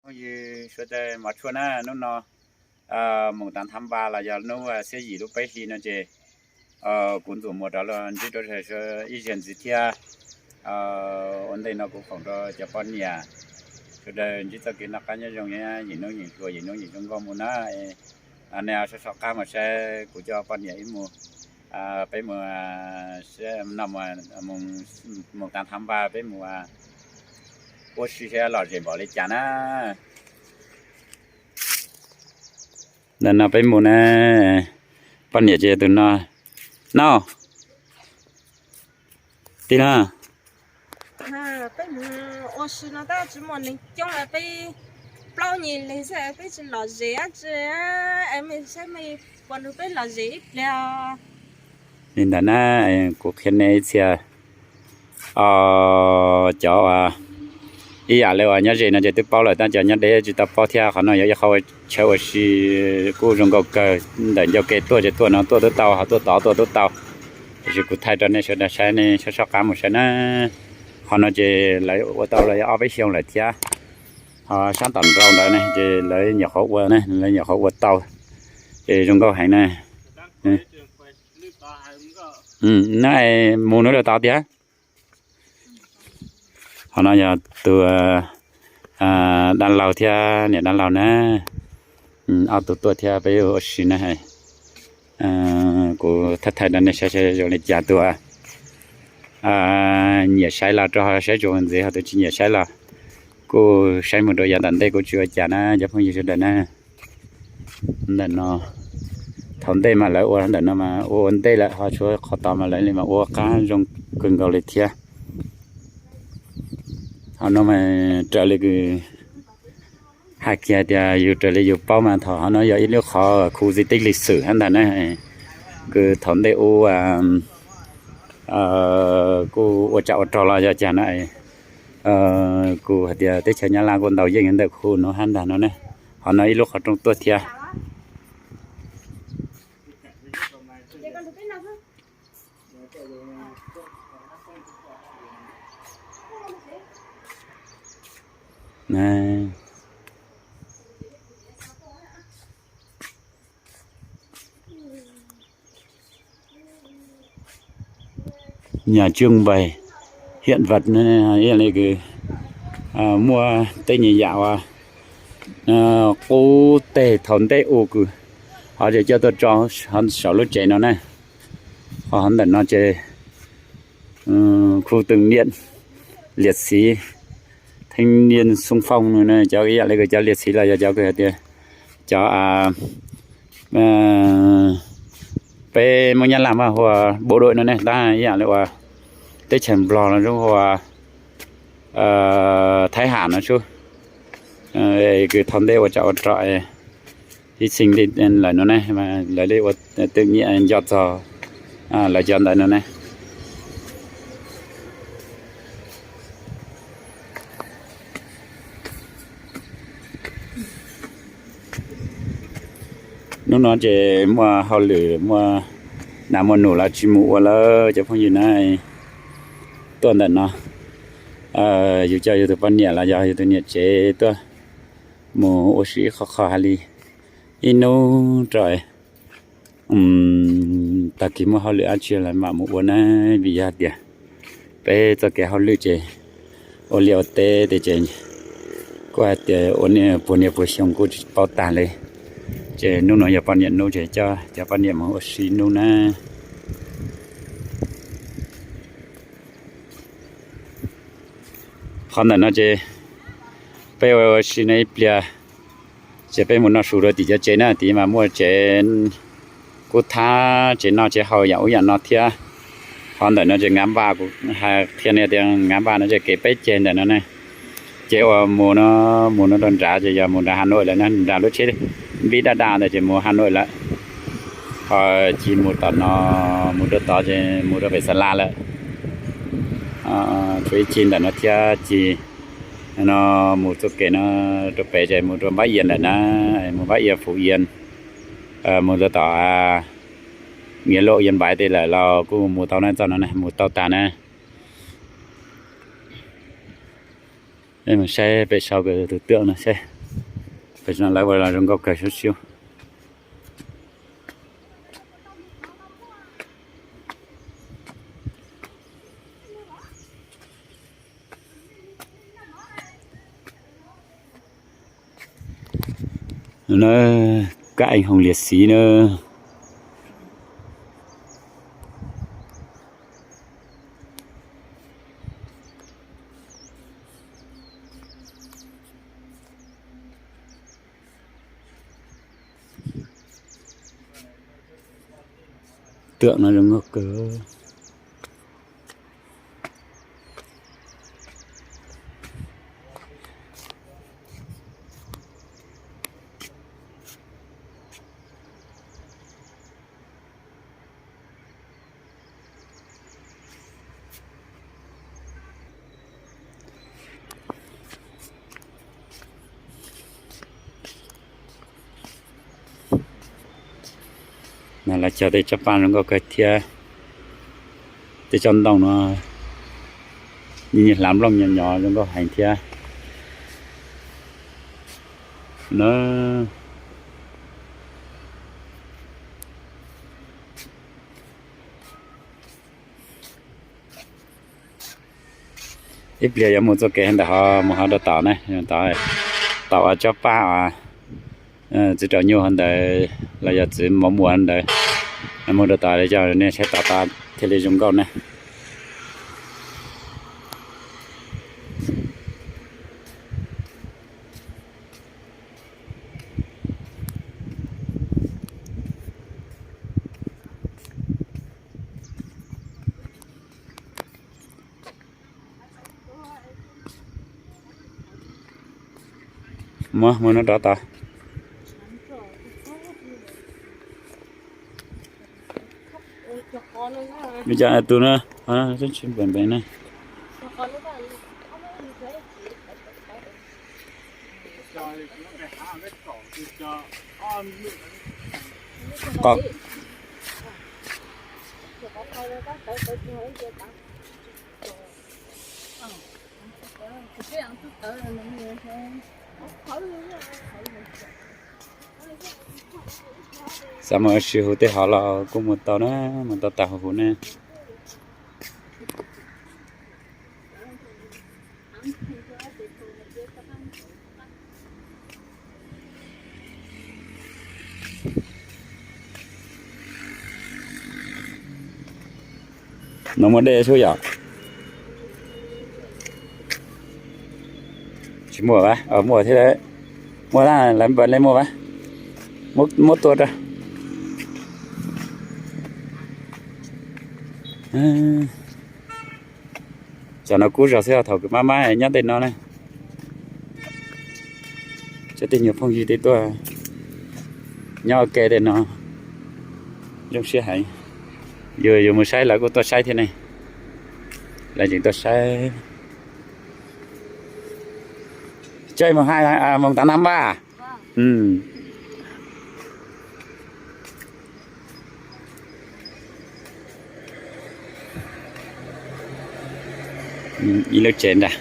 Phooj ywg sawv daws mov tshuaj na, hnub no moos tav thav npa los yog hnub xiab yim lub peb hli no ces kuv Ntxoov Muas rov los ntsib rau ib zaug ntxiv thiab. Ua ntej no kuv foom rau cov poj niam sawv daws ntsib txoj kev noj qab nyob zoo, yim hnub yim hluas, yim hnub yim zoo nkauj mus na. Nej soj soj qab mus saib kuv coj poj niam ib mus, peb mus no, moos tav thav npa peb mus ua si seb lom zem npaum li cas na. Ntawm no peb mus na, poj niam ces tus no, no, tig no. Peb mus ua si no tab tsis muaj neeg coob, peb plaub nyuag leeg xwb, peb tsis lom zem dab tsi, saib mej puas nrog peb lom zem ib pliag. Li ntawd na, kuv qhia nej ib txhia, cov ib yam li uas nyob ze no ces twb paub lawm, tab cov nyob deb tsis tau paub thiab. Qhov no yog ib qho ua chaw ua si kuj zoo nkauj kawg, ntawm ncauj ke tuaj ces tuaj no tuaj twb tau, ho tuaj tod tuaj twb tau. Tiam sis kuv thaij rau nej sawv daws saib, nej soj soj qab mus saib na. Qhov no ces lawv ua tau los yog ob peb xyoo lawm thiab. Ho sab tom nraud ntawd ne ces lawv nyuam qhuav ua ne, lawv nyuam qhuav ua tau, ces zoo nkauj heev na. Na, mus no rau tod tiag. Qhov no yog tus dab laug thiab niam dab laug na, ob tug tuaj thiab peb ua si na. Kuv thaij thaij rau nej saib saib zoo li cas, tus nyiam saib los rau saib tsuas ntxiv, ho tus tsis nyiam saib los kuj saib mus rau yav tom ntej kuj tsis ua cas na cov phooj ywg sawv daws na. Ntawm no thaum ntej mas lawv ua ntawm no mas ua ua ntej lawm, ho tshuav qhov tod mas lawv li mas ua qab zoo kawg nkaus li thiab. Qhov no mas raws li hais kiag tias yus raws li yus paub mas thaum qhov no yog ib lub qhov khu di tích lịch sử hab ntag na, kws thaum ntej ub kuj ua tsam ua rog los yog cas no, kuj hais tias teb chaws Nyab Laj kuj ntau yeej ntawm khu no hab ntag no ne. Qhov no ib lub qhov rooj tuaj thiab. Nhà trưng bày hiện vật, ib yam li kws muaj tej nyuag yam uas qub teg thaum ntej ub kws ho ces coj tuaj tso saum lub tsev no na. Ho ntawm no ces khu tưởng niệm liệt sĩ, thanh niên xung phong, cov ib yam li kws cov liệt sĩ los yog cov kws hais tias cov peb Hmoob Nyab Laj mas hu ua bộ đội no ne, tab ib yam li uas teb chaws Nplog no zoo hu ua Thái Hà no sub, kws thaum ntej ua tsam ua rog ib txhij lawm no ne, lawv li ua tưởng niệm nco txog lawv cov ntawd no ne. Hnub no ces muaj hauj lwm, muaj nas muaj num los tsis mus ua lawm cov phooj ywg na. Tuaj ntawm no, yus coj yus tus poj niam los yog yus tus niam tsev tuaj mus ua si ib qho qho hais li ib hnub rau tag kis muaj hauj lwm dab tsi los mam mus ua na, vim yog tias peb txoj kev hauj lwm ces ua liaj ua teb ces kuj hais tias ua niaj puas niaj puas xyoo kuj tsis paub tag li. Ces hnub no yog poj niam hnub ces coj cov poj niam mus ua si hnub na. Qhov ntawm no ces peb ua si no ib pliag ces peb mus noj su rau tim cov tsev na, tim mas muaj tsev kub thab, tsev noj tsev haus yam ub yam no thiab. Qhov ntawm no ces Ngã Ba, kuv hais qhia nej tias Ngã Ba no ces kev peb ceg ntawm no ne. Ces uas mus no, mus no rau nrad ces yog mus nrad Hà Nội lawm na, nrad lub tsheb buýt daj daj ntawd ces mus Hà Nội lawm. Ho tsis mus tom no, mus rau tod ces mus rau pem Sa La lawm. Tshuav ib ceg ntawm no thiab, ceg no mus txoj kev no rau pem ces mus rau Bắc Yên lawm na, mus Bắc Yên, Phú Yên, mus rau tom Nghĩa Lộ, Yên Bái tej lawm los kuj mus tau na, txoj no na mus tau tag na. Saib pem saud tus twm no seb. Lawv ua los zoo nkauj kawg siab siab. Na, kab eej hoos liam xiv na. Tuam no zoo nkauj kawg. Lawv cog tej tsob paj zoo nkauj kawg thiab. Tej tsob ntoo no nyias nyias hlav nplooj nyom nyom zoo nkauj heev thiab na. Ib pliag yuav mus txoj kev ntawm ho mus ho rau tom na, tom, tom uas tsob paj uas txiv raus nyuj ntawd los yog txiv mov muas ntawd, mus rau tom coj nej saib tom tom thiaj li zoo nkauj na. Muab, muab no rov tod. Li cas tus no, tsis npeem npeem na. Qos. Xav mus ua si huv tej hov los kuj mus tau na, mus tau tas huv huv na. No muaj dej xwb yom? Tsis muaj a? Muaj thiab. Muaj, lawv npaj nej muaj a? Muab tua rau. Cov no kub zog xwb, thaum kws mab mab nyob tej no na. Cov tej nyuag phooj ywg tej tuaj nyob ua ke tej no zoo siab heev. Yus, yus mus saib lawv kuj tuaj saib thiab ne. Lawv tseem tuaj saib. Chơi một hai, à, vòng tám năm ba. Ừ. Ib lub tsev nrag,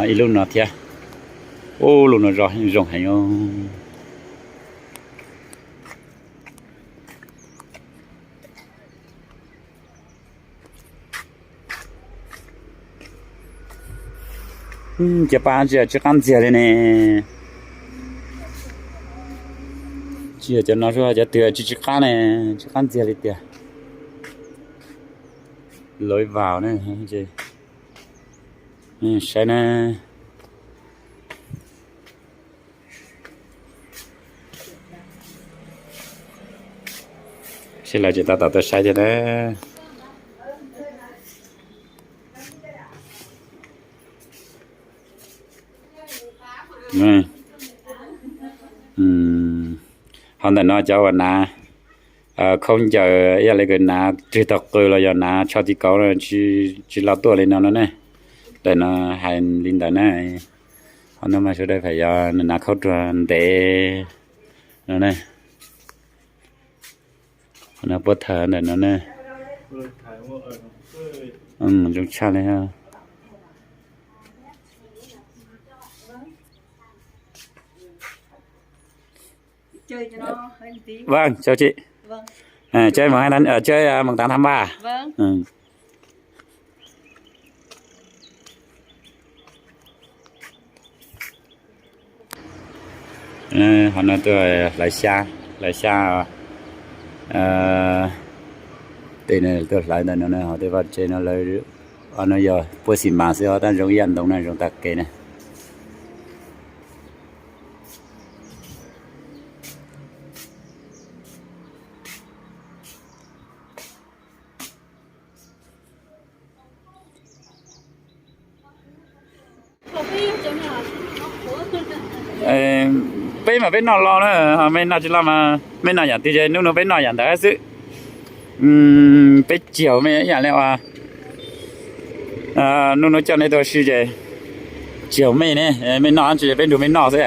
ib lub no thiab. Ub, lub no zoo heev. Cov paj tsis, tsis qab ntxiag li ne. Tsis yog cov no xwb, cov twg tsis, tsis qab ne, tsis qab ntxiag li tiag. Lối vào ne, saib na. Seb lawv tseem tab tom tuaj saib thiab na. Ho ntawm no cov uas hnav khaub ncaws ib yam li kws hnav rwg tog qw los yog hnav tsho ti kauv tsis los tuaj li no no ne. Ntawm no hais li ntawd na. Ho no mas sawv daws pheej yog hnav khaub ruag ntev no ne. Ho no puab thawj ntawm no ne. Zoo tshaj li. Vâng, chào chị. Ờ, cho em một hai tháng, ờ, cho em, ờ, một tháng tháng ba. Vâng. Ừ. Ho no tuaj hlawv xya, hlawv xya, tej no tuaj hlawv ntawm no na, ho tej vaj tse no lawv, no yog puab xi mas xwb os, tab zoo ib yam ntoo na, zoo tag kev na. Peb mas peb noj los na, ho mej noj tsis los mas mej noj yam twg ces nub nua peb noj yam ntawd xwb. Peb tsis haum mej ib yam li uas nub nua coj nej tuaj ua si ces tsis haum mej ne, mej noj tsis ces peb nrug mej noj xwb.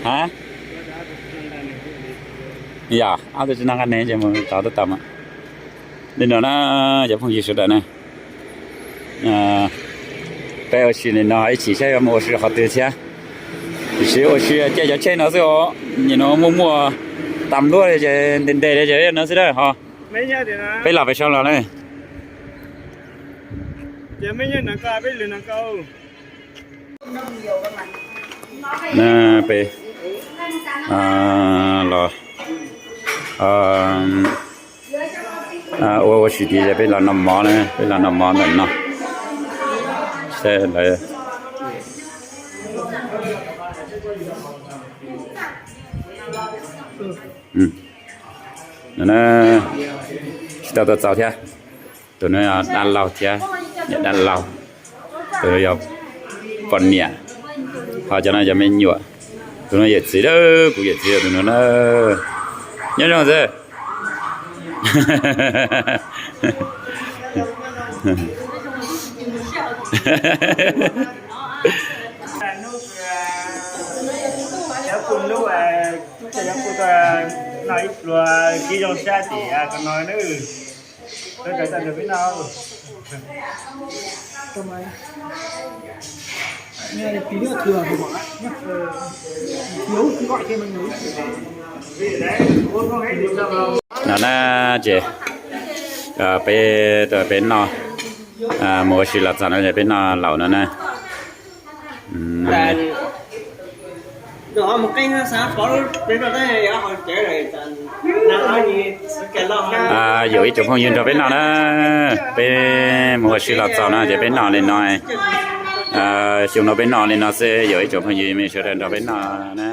Ha? Yog ob tug tsis noj nqaij neeg ces mus tod tuaj tau mas. Li no na, cov phooj ywg sawv daws na, peb ua si li no ib chim saib yuav mus ua si qhov twg thiab. Tiam sis ua si caij cov tsheb no xwb os, nim no muaj muaj tas npluab li ces nte nte li ces no xwb dab ho. Peb los pem saud los ne. Peb los ua ua si tid ces peb los noj mov na, peb los noj mov ntawm no. Saib lawv tsis tau tuaj txaus thiab. Tus no yog dab laug thiab, niam dab laug. Tus no yog poj niam, ho cov no yog me nyuam. Tus no yawm txiv, kuv yawm txiv tus no na. Nyob zoo xwb. No na, ces peb, peb noj, mus ua si los txog no ces peb noj laus no na. Yuav ib tsoom phooj ywg nrog peb noj na, peb mus ua si los txog no ces peb noj li no. Xyoo no peb noj li no xwb, yuav ib tsoom phooj ywg mej sawv daws nrog peb noj na.